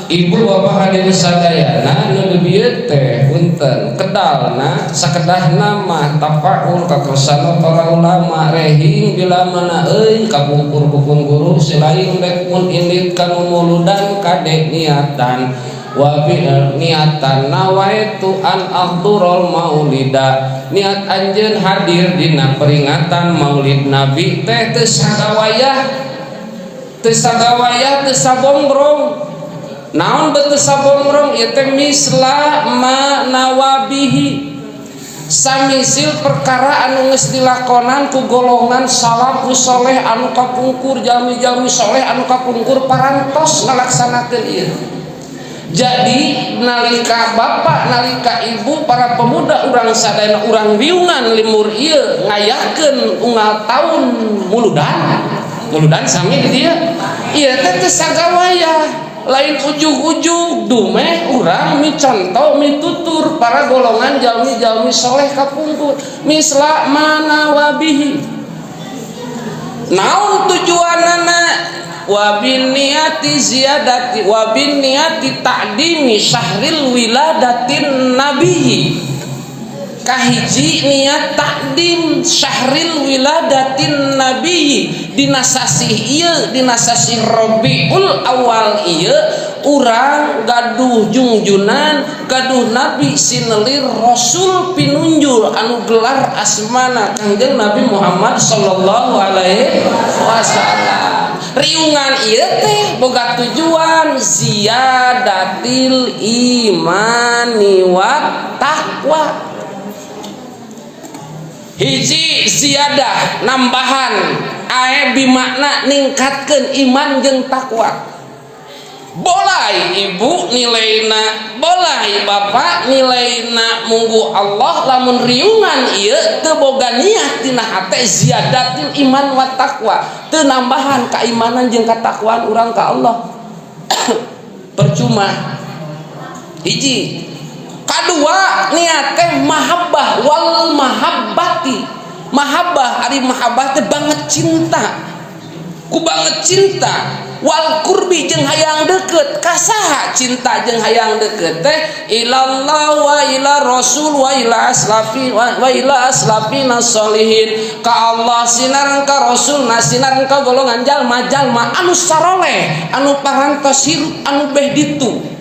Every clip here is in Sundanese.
Ibu bapak hadirin sadayana, nu bieu teh punten kedalna sakedahna mah tafaul kakersana para ulama rehing bila mana euy kapungkur pupun guru selain rek mun indit kanu muludan kade niatan wa bi niatan nawaitu an ahdurul maulida, niat anjeun hadir dina peringatan Maulid Nabi teh teu sagawayah, teu sagawayah, teu sabonggrong. Naon betul sabongrong ieu teh? Misla ma nawabihi, samisil perkara anu geus dilakonan ku golongan salafus soleh anu kapungkur, jalmi-jalmi soleh anu kapungkur parantos ngalaksanakeun ieu. Jadi nalika bapak, nalika ibu, para pemuda urang sadayana, urang riungan lemur ieu ngayakeun unggal tahun muludan, muludan sami di dieu, ieu teh teu sagawayah, lain ujug-ujug, dumeh urang micontoh mitutur para golongan jalmi-jalmi soleh kapungkur. Misla mana wabihi, naon tujuanana? Wabin niati ziyadati wabin niati ta'dimi syahril wiladatin nabihi. Kahiji, niat takdim syahril wiladatin nabi dina sasih ieu, dina sasih Rabiul Awal ieu urang gaduh jungjunan, gaduh nabi sinelir, rasul pinunjul anu gelar asmana Kangjeng Nabi Muhammad sallallahu alaihi wasallam. Riungan ieu teh boga tujuan ziyadatil imani wa taqwa. Hiji, ziyadah, nambahan ae bimakna ningkatkeun iman jeung takwa. Bolai ibu nilaina, bolai bapak nilaina, munggu Allah, lamun riungan ieu teu boga niat tina hate ziyadatil iman wa taqwa, teu nambahan keimanan jeung katakwaan urang ka Allah, percuma. Hiji. Kadua, niat teh mahabbah wal mahabbati. Mahabbah, ari mahabbah teh banget cinta, ku banget cinta, wal kurbi jeung hayang deket. Kasaha cinta jeung hayang deket teh? Ilallah wa ila rasul wa ila aslafi wa ila aslafina sholihin, ka Allah sinareng ka rasul na sinareng ka golongan jalma-jalma anu saroleh, anu parantos hirup, anu beh ditu.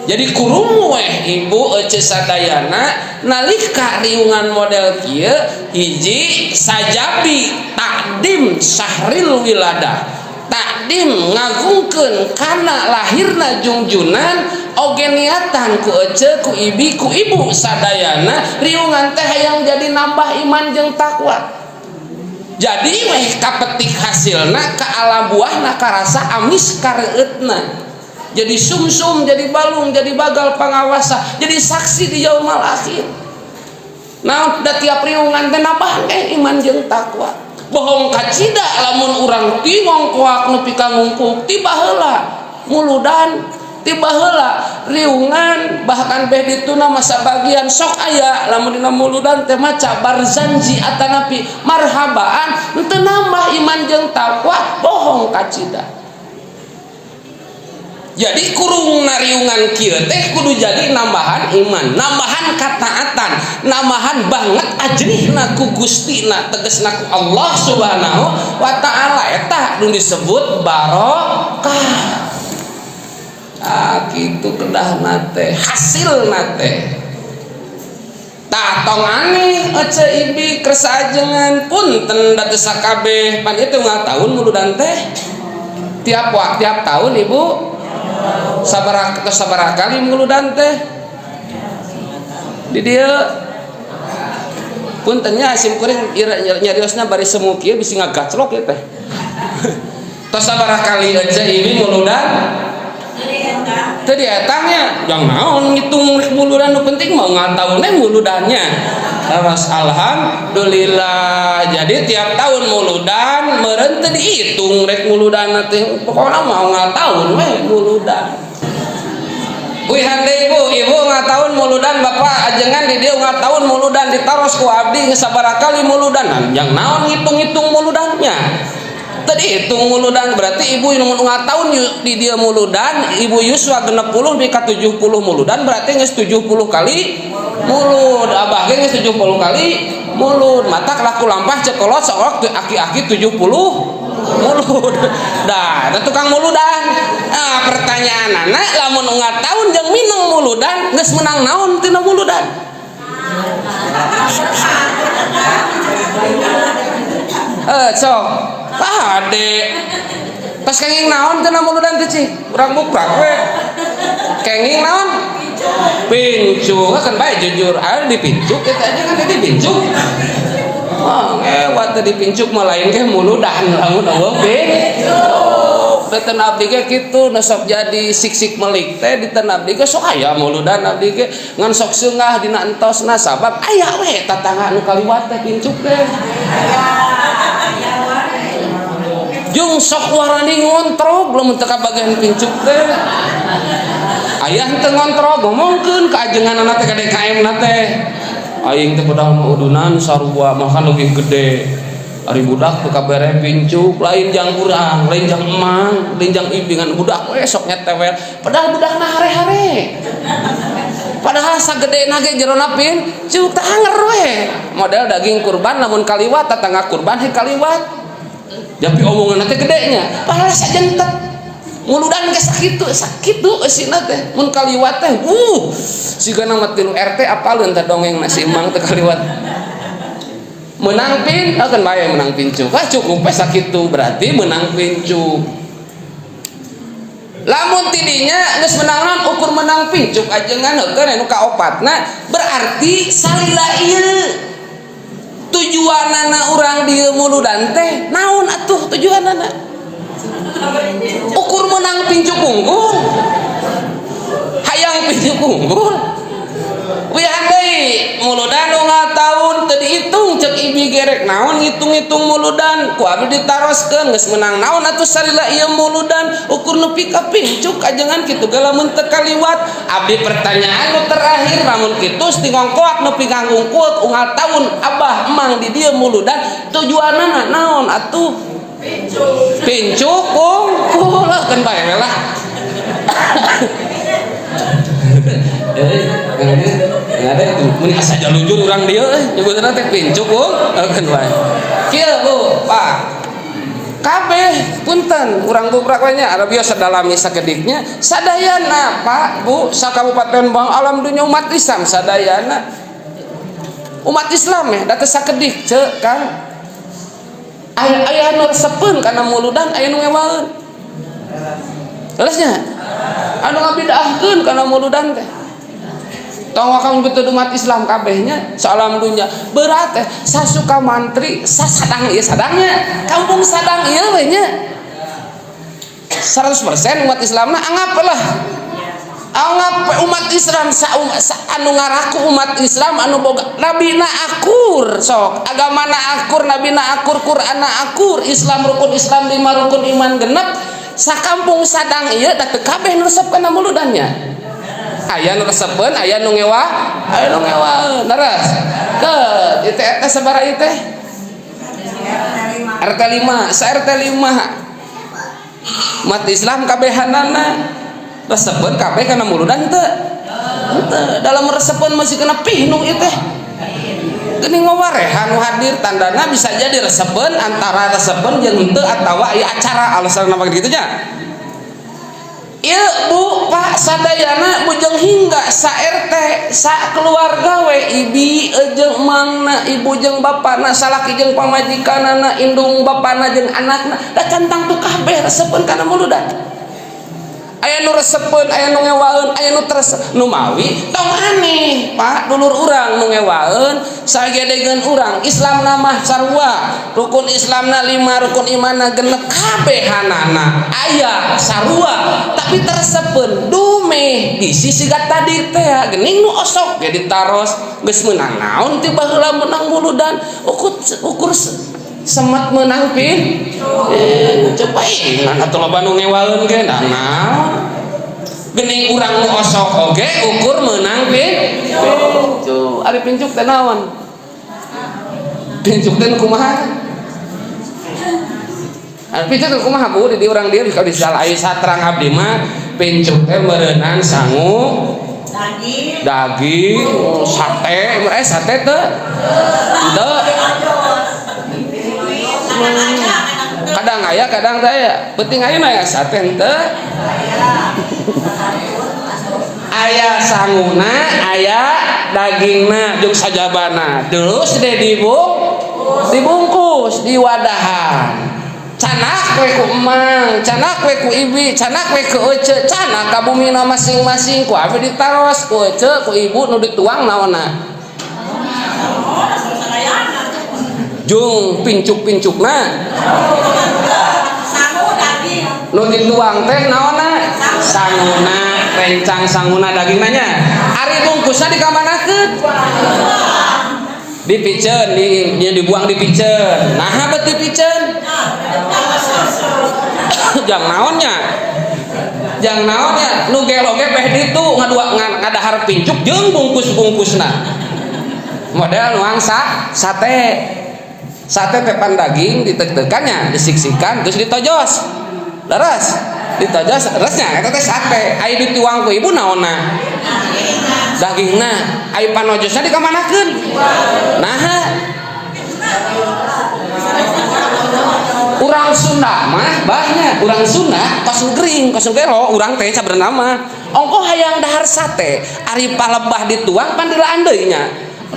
Jadi kurung weh ibu ece sadayana, nalika riungan model kieu, hiji sajabi takdim syahril wiladah, takdim ngagungkeun kana lahirna jungjunan, oge niatan ku ece, ku ibi, ku ibu sadayana riungan teh hayang jadi nambah iman jeung takwa. Jadi weh kapetik hasilna, ka ala buahna, karasa amis kareutna, jadi sumsum, jadi balung, jadi bagal pangawasa, jadi saksi di yaumal akhir. Nah, da tiap riungan teh nambah iman jeung takwa. Bohong kacida lamun urang tingong koak nepi ka ngungkuk, tiba heula muludan, tiba heula riungan, bahkan beh dituna masa bagian sok aya lamun dina muludan teh maca barzanji atanapi marhabaan, henteu nambah iman jeung takwa, bohong kacida. Jadi kurung nariungan kieu teh kudu jadi nambahan iman, nambahan kataatan, nambahan banget ajrihna ku Gustina, tegesna ku Allah Subhanahu wa taala. Eta nu disebut barokah. Ah, kitu kedahna teh hasilna teh. Tah, tong aneh ece ibi kersa ajengan, punten da teu sakabeh pan ieu teh unggal tahun muludan teh, tiap waktu, tiap tahun. Ibu sabaraha, sabaraha kali muludan teh di dieu? Puntennya, sim kuring nyariosna bari semu kieu bisi ngagaclok ieu teh. Tos sabaraha kali aja ini muludan? Teu dietangnya, jang naon ngitung rek muludan, nu penting mau ngataunnya muludannya. Terus alhamdulillah. Jadi tiap tahun muludan meureun teu dihitung rek muludan teh, pokoknya mau ngataun we muludan. Wih hande ibu, ibu ngataun muludan, bapak ajengan di dieu ngataun muludan, ditaros ku abdi sabaraha kali muludan, jang naon ngitung-ngitung muludannya. Tadi hitung muludan berarti ibu nu unggal tahun di dia muludan, ibu yuswa 60 nepi ka 70 muludan, berarti geus 70 kali mulud. Abah ge geus 70 kali mulud. Matak laku lampah cek kolot sok aki-aki 70 mulud. Dah, eta tukang muludan. Ah, pertanyaanana, lamun unggal tahun jeung mineng muludan, geus menang naon tina muludan? Eh, sok. Ade. Pas kenging naon tina muludan teh, Cih? Urang bukrak we. Kenging naon? Pincuk. Kan bae jujur, ah dipincuk eta aja kan dipincuk. Wah, ngewat teh dipincuk mah lain ge muludan lamun eueuh pincuk. Da ten abdi ge kitu, nu sok jadi sik-sik melik teh di ten abdi ge sok aya muludan abdi ge, ngan sok seungah dina entosna sabab aya we tatangga nu kaliwat teh pincuk teh. Jeung sok warani ngontrog lamun teu kabagian pincuk teh. Aya henteu ngontrog ngomongkeun ka ajenganana teh, ka DKM na teh. Aing teh padahal mah udunan sarua makan leuwih gede. Ari budak teu kabere pincuk, lain jang urang, lain jang emang, lain jang ibi, ngan budak we sok nyetewel. Padahal budakna hare-hare. Padahal sagedena ge jerona pincuk tah anger we. Model daging kurban lamun kaliwat tatangga kurban he kaliwat. Tapi omongan teh gedenya, padahal sajentet. Muludan ge sakitu, sakitu eusina teh. Mun kaliwat teh, sigana mah 3 RT apaleun teh dongeng nasi emang teh kaliwat. Menang pin, ah kan bae menang pincuk. Ah cukup we sakitu, berarti menang pincuk. Lamun tidinya geus menang naon, ukur menang pincuk ajengan heukeun anu kaopatna, berarti salila ieu tujuanana urang dieu muludan teh naon atuh tujuanana? Ukur menang pincuk unggul, hayang pincuk unggul. Wihan deui muludan unggal taun teu dihitung, cek ibi gerek naon ngitung-ngitung muludan, ku abdi ditaroskeun geus menang naon atuh salila ieu muludan, ukur nepi ka pincuk ajengan kitu ge lamun teu kaliwat. Abdi pertanyaan nu terakhir, lamun kitu tingongkoak nepi ka ngungkul unggal taun abah emang di dieu muludan tujuanana naon atuh? Pincuk. Pincuk unggul lah kan bae lah. Ada itu mun asa jalujur urang dieu nyebutna teh pincuk kan bae. Kieu Bu, Pak. Kabeh punten urang bubrak we nya, ada biasa dalami sakediknya sadayana Pak, Bu, sakabupaten Bang alam dunya umat Islam sadayana. Umat Islam ya, da teu sakedik ceuk Kang. Aya aya nu resepeun kana muludan, aya nu ngewaeun. Leresnya? Anu ngabidahkeun kana muludan teh. Tong wakang betul umat Islam kabehnya salam dunya berat teh sasuka mantri sasadang ieu sadangnya kampung sadang ieu we nya 100% umat Islamna anggaplah anggap umat Islam sa, sa anu ngaraku umat Islam anu boga nabina akur sok agamana akur nabina akur Qur'anna akur Islam rukun Islam 5 rukun iman genep sakampung sadang ieu da teu kabeh nu resep kana muludannya. Aya nu resepeun, aya nu ngewa, aya nu ngewaeun. Leres. Ke ieu teh RT sabaraha ieu teh? RT 5, sa RT 5. Umat Islam kabehanana resepeun kabeh kana muludan teu? Henteu. Dalam resepeun masih kena pihnu ieu teh. Geuning wawarehan nu hadir tandana bisa jadi resepeun antara resepeun jeung henteu atawa ieu acara alasan nama kitu nya. Ieu Bu, Pak sadayana bujeng hingga sa RT sa keluarga we ibi jeung emangna, ibu jeung bapana, salaki jeung pamajikanana, indung bapana jeung anakna, da cantang tuh kabeh resepeun kana muludan. Aya nu resepeun, aya nu ngewaeun, aya nu teres nu mawi tong aneh Pak, dulur urang nu ngewaeun sagedegeun urang Islamna mah sarua, rukun Islamna 5, rukun imanna genep kabehanana aya sarua, tapi teresepeun dumeh bisi siga tadi teh geuning nu osok ge ditaros geus meunang naon ti baheula meunang muludan ukur ukur semet meunang pin coba ngan atuh loba nu ngewaeun ge nah naon geuning urang nu osok oge ukur meunang pin pincuk. Ari pincuk teh naon? Pincuk teh kumaha? Pincuk teh kumaha, Bu? Di urang dieu bisa disalai satrang abdi mah pincuk teh meureunan sangu Daging. Daging, sate, eh, sate teh henteu. Kadang aya, kadang teh aya. Penting aya mah ya sate henteu. Aya sanguna, aya dagingna jeung sajabana. Terus deh dibungkus diwadahan. Candak we ku emang, candak we ku ibi, candak we ku ece, candak ka bumina masing-masing. Ku abi ditaros ku ece, ku ibu, nu dituang naonna? Jung pincuk-pincukna. Sangu daging. Nu dituang teh naonna? Sanguna, rencang sanguna dagingna nya. Ari bungkusna dikamanakeun? Dipiceun, di dia dibuang, dipiceun. Nah, bet dipiceun? Jang naonnya? Jang naonnya? Nu gelo ge beh ditu ngadua ngadahar pincuk jeung bungkus-bungkusna. Model nuang sate. Sate teh pan daging ditek-tekannya, disiksikan, terus ditojos. Leres. Ditojos, leresnya eta teh sate. Ai dituang ku ibu naonna? Dagingna. Ai panojosna dikamanakeun? Nah, urang Sunda mah banyak, urang Sunda kos nu gering, kos nu gelo, urang teh sabenerna mah. Ongkoh hayang dahar sate, ari palebah dituang pan dilaan deui nya.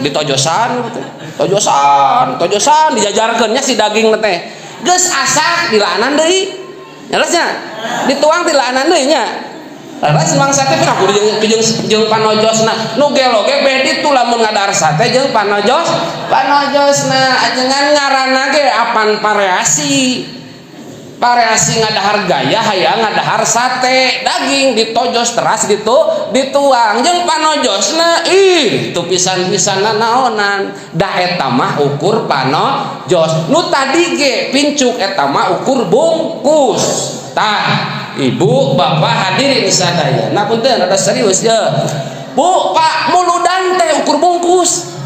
Ditojosan gitu. Tojosan, tojosan dijajarkeun nya si daging teh. Geus asak dilaanan deui. Jelasnya? Dituang dilaanan deui nya. Leres mang sate pun aku jeung jeung jeung panojosna. Nu gelo ge beh ditu lamun ngadahar sate jeung panojos, panojosna ajengan ngaranna ge apan variasi. Variasi ngadahar gaya hayang ngadahar sate daging ditojos teras gitu dituang jeung panojosna, ih itu pisan-pisanna naonan da eta mah ukur panojos. Nu tadi ge pincuk eta mah ukur bungkus. Tah, ibu bapak hadirin sadaya, nah, punten ada serius ya, Bu, Pak, muludan teh ukur bungkus,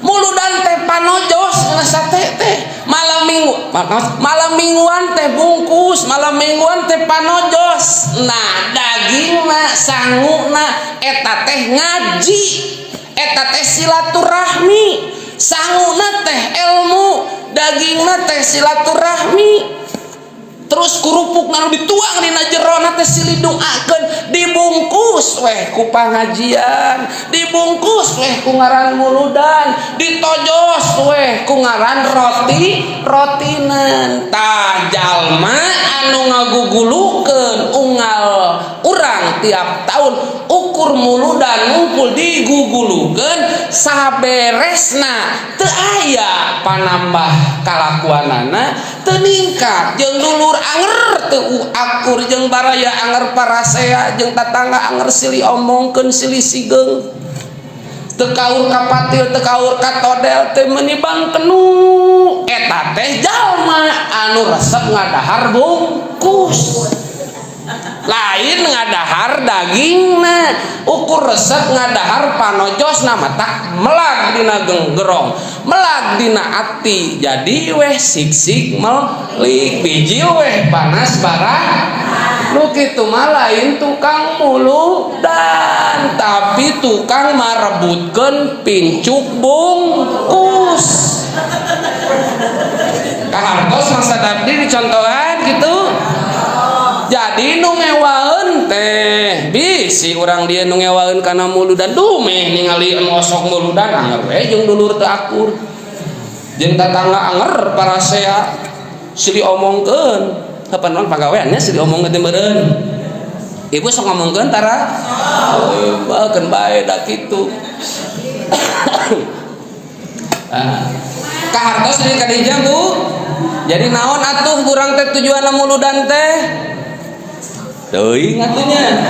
muludan teh panojos na sate teh. Malam minggu, maaf, malam mingguan teh bungkus, malam mingguan teh panojos. Nah, dagingna, sanguna eta teh ngaji, eta teh silaturahmi. Sanguna teh ilmu, dagingna teh silaturahmi. Terus kerupuk nu dituang dina jerona teh silih doakeun. Dibungkus weh ku pangajian, dibungkus weh ku ngaran muludan, ditojos weh ku ngaran roti rotinan. Tah, jalma anu ngagugulukeun unggal urang tiap tahun ukur muludan ngumpul digugulukeun, saberesna teu aya panambah kalakuanana, teu ningkat jeung dulur anger teu akur, jeung baraya anger parasea, jeung tatangga anger silih omongkeun silih sigeung, teu kaur ka patil, teu kaur ka todel, teu meuni bangkenu. Eta teh jalma anu resep ngadahar bungkus, lain ngadahar dagingna. Ukur resep ngadahar panojosna matak melag dina genggerong, melag dina ati, jadi weh sik-sik melik biji weh panas barang. Nu kitu mah lain tukang muludan, tapi tukang marebutkeun pincuk bungkus. Kahartos masa abdi dicontohan gitu. Jadi nu ngewaeun teh bisi urang dieu nu ngewaeun kana muludan, dumeh ningali anu osok muludan anger we jeung dulur teu akur, jeung tatangga anger parasea silih omongkeun. Kapan naon pagaweannya silih omongkeun teh meureun. Ibu sok ngomongkeun tara? Oh, keun bae da kitu. Ah. Kahartos di kadija, Bu? Jadi naon atuh kurang teh tujuan muludan teh? Teuing atunya.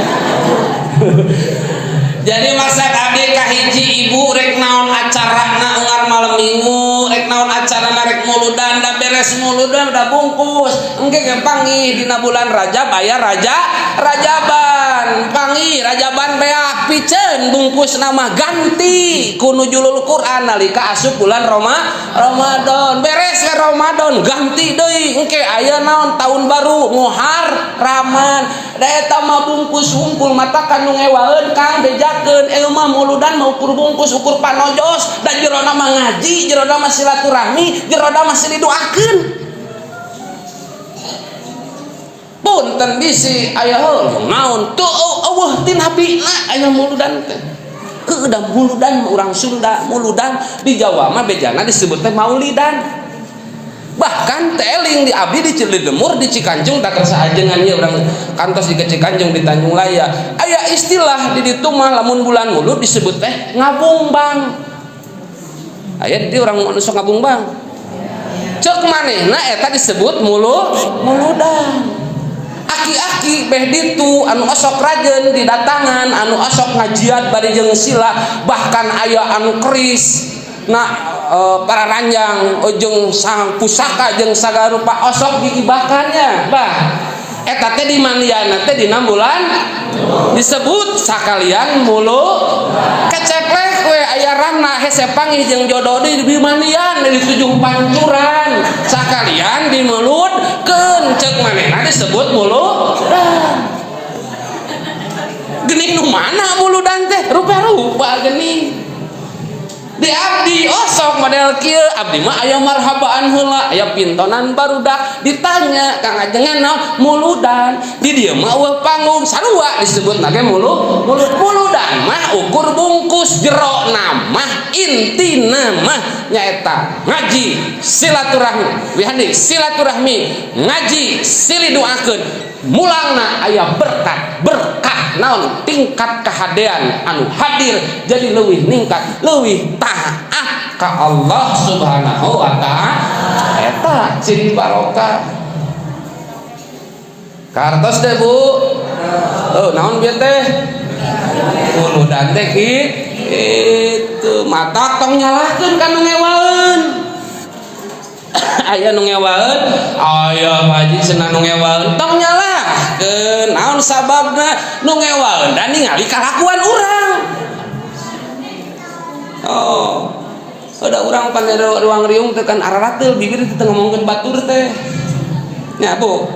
Jadi maksud abdi kahiji, ibu rek naon acarana unggal malam minggu, rek naon acarana, rek muludan, da beres muludan udah bungkus. Engke ge panggih dina bulan Rajab aya raja rajaban, panggih rajaban beak. Kapiceun bungkus nama ganti ku nuzulul Quran nalika asup bulan Ramadan. Beres ke Ramadan ganti deui engke aya naon tahun baru Muharraman. Da eta mah bungkus hungkul matakan nu ngewaeun Kang bejakeun ieu mah muludan mah ukur bungkus ukur panojos dan jerona mah ngaji, jerona mah silaturahmi, jerona mah silih doakeun. Punten bisi aya heuh naon teu eueuh ti nabina aya muludan teh. Heueuh da muludan urang Sunda, muludan di Jawa mah bejana disebut teh maulidan. Bahkan teling di abdi di Ciledemur di Cikancung tak kersa ajengan ieu urang kantos di Cikanjung di Tanjung Laya. Aya istilah di ditu mah lamun bulan mulud disebut teh ngabungbang. Aya di urang anu sok ngabungbang. Cek manehna eta disebut muludan. Aki-aki beh ditu anu osok rajen didatangan anu osok ngajian bari jeung sila bahkan aya anu keris na para ranjang jeung sang pusaka jeung sagarupa osok diibakannya bah eta teh di mandiana teh dina bulan disebut sakalian mulu keceplek we aya rana hese panggih jeung jodoh di mandian di tujuh pancuran sakalian dimuludkeun ceuk manehna disebut muludan. Geuning nu mana muludan teh rupa-rupa geuning di abdi osok model kieu abdi mah aya marhabaan heula aya pintonan barudak ditanya Kang Ajengan naon muludan di dieu mah eueuh panggung sarua disebut ge mulud muludan mah ukur bungkus jero mah intina mah nyaeta ngaji silaturahmi wihandi silaturahmi ngaji silih doakeun mulangna aya berkat berkah naon tingkat kehadean anu hadir jadi leuwih ningkat leuwih taat ka Allah Subhanahu wa ta'ala eta ciri barokah. Kartos deh Bu. Oh naon bieu teh muludan teh itu mata tong nyalahkeun ka nu ngewaeun. Aya nu ngewaeun aya haji cenah nu ngewaeun tong nyalahkeun naon sababna nu ngewaeun dan ningali kalakuan urang. Oh udah urang pan ruang riung teh kan ararateul bibir teh ngomongkeun batur teh nya Bu.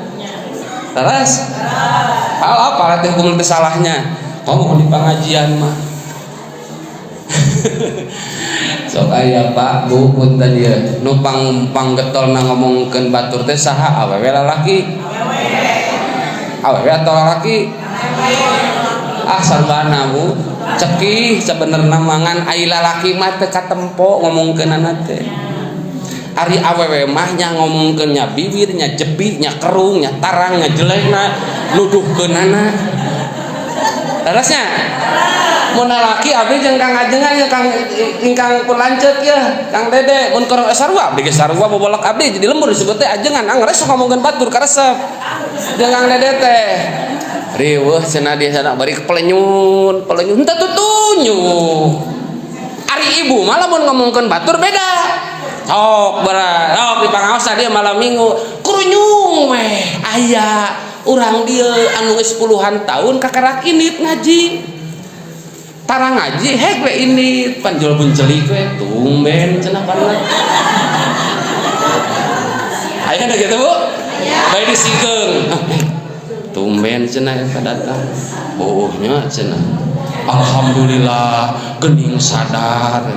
Terus hal apa teh hukum teh salahnya kamu di pengajian mah. Sok aya Pak Bu punten ieu nu panggetolna ngomongkeun batur teh saha awewe lalaki? Awewe atau lalaki? Ah sarbana Bu cekih sebenarnya mangan ai lalaki mah teu katempo ngomongkeunana teh. Ari awewe mah nya ngomongkeun nya bibir nya jebi nya kerung nya tarang nya jelekna nuduhkeunana. Terusnya mun lalaki abdi jeung Kang Ajengan ya Kang ingkang pun lanceuk ya Kang Dede mun keur sarua abdi ge sarua bobolok abdi jadi lembur disebut teh ajengan angger sok ngomongkeun batur karesep jeung Kang Dede teh riweuh cenah dia sana bari pelenyun pelenyun henteu tutunyuh. Ari ibu malah mun ngomongkeun batur beda sok berat sok di pangaosan dia malam minggu kurunyung weh aya urang dieu anu geus puluhan tahun kakarak indit ngaji tara ngaji hek we indit panjul buncelik we tumben cenah panna aya da kitu Bu bae disingkeung tumben cenah eta datang oh nya cenah alhamdulillah geuning sadar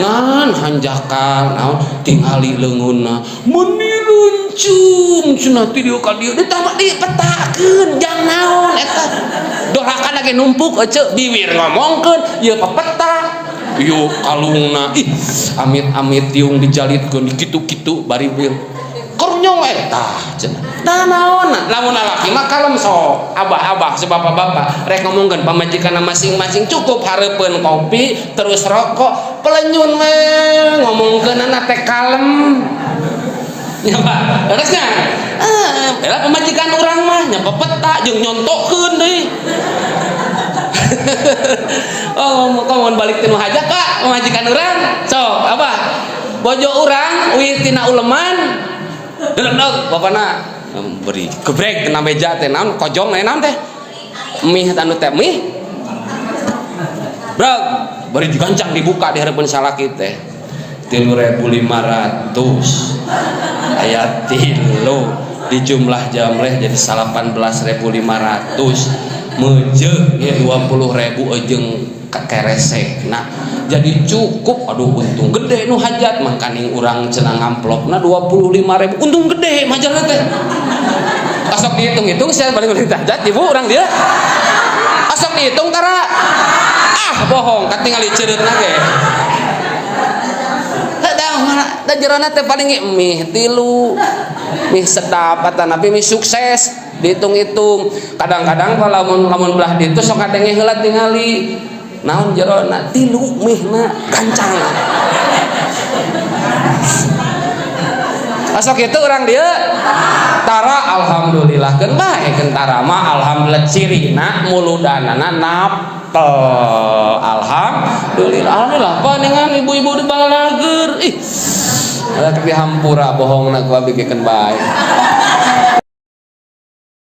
ngan hanjakal naon tingali leungeunna meuni runcum cenah ti dieu ka dieu ditambah dipetakeun jang naon eta dorakan ge numpuk ece biwir ngomongkeun ieu pepeta ieu kalungna ih amit-amit tiung dijalitkeun kitu-kitu bari bil kornyong eta cenah tah naon lamun lalaki mah kalem sok abah-abah sebapak-bapak rek ngomongkeun pamajikanna masing-masing cukup hareupeun kopi terus rokok pelenyun we ngomongkeunana teh kalem nya Pak terusnya bela pamajikan urang mah nya pepeta jeung nyontokeun deui. Oh ngomong balik tinu hajat Pak pamajikan urang sok abah bojo urang uih tina uleman deuk bapana beri gebrek tina meja teh naon kojong naon teh mie anu teh mie Brag, bari digancang dibuka di hadapan salaki teh. 3.500 aya 3 di jumlah jamreh jadi 18.500 meujeuh ya 20.000 jeung keresek. Nah, jadi cukup. Aduh, untung gede nu hajat, mangkaning urang cenah ngamplopna 25.000, untung gede majalna teh. Asok dihitung-hitung saya balik balik hajat ibu urang dia. Asok dihitung tara, ah, bohong, katingali ceureutna ge. Da jerona teh paling mie 3, mie sedap atanapi mie sukses dihitung-hitung. Kadang-kadang kalau lamun lamun belah ditu sok kadenge heula, tingali naon jerona, 3 mie na gancang. Asok itu orang dia tara, alhamdulillah keun bae keun tara mah, alhamdulillah, cirina muludanana napel. Alhamdulillah, alhamdulillah. Apa dengan ibu-ibu di balager, ih, ada tapi hampura bohongna ku abdi keun bae.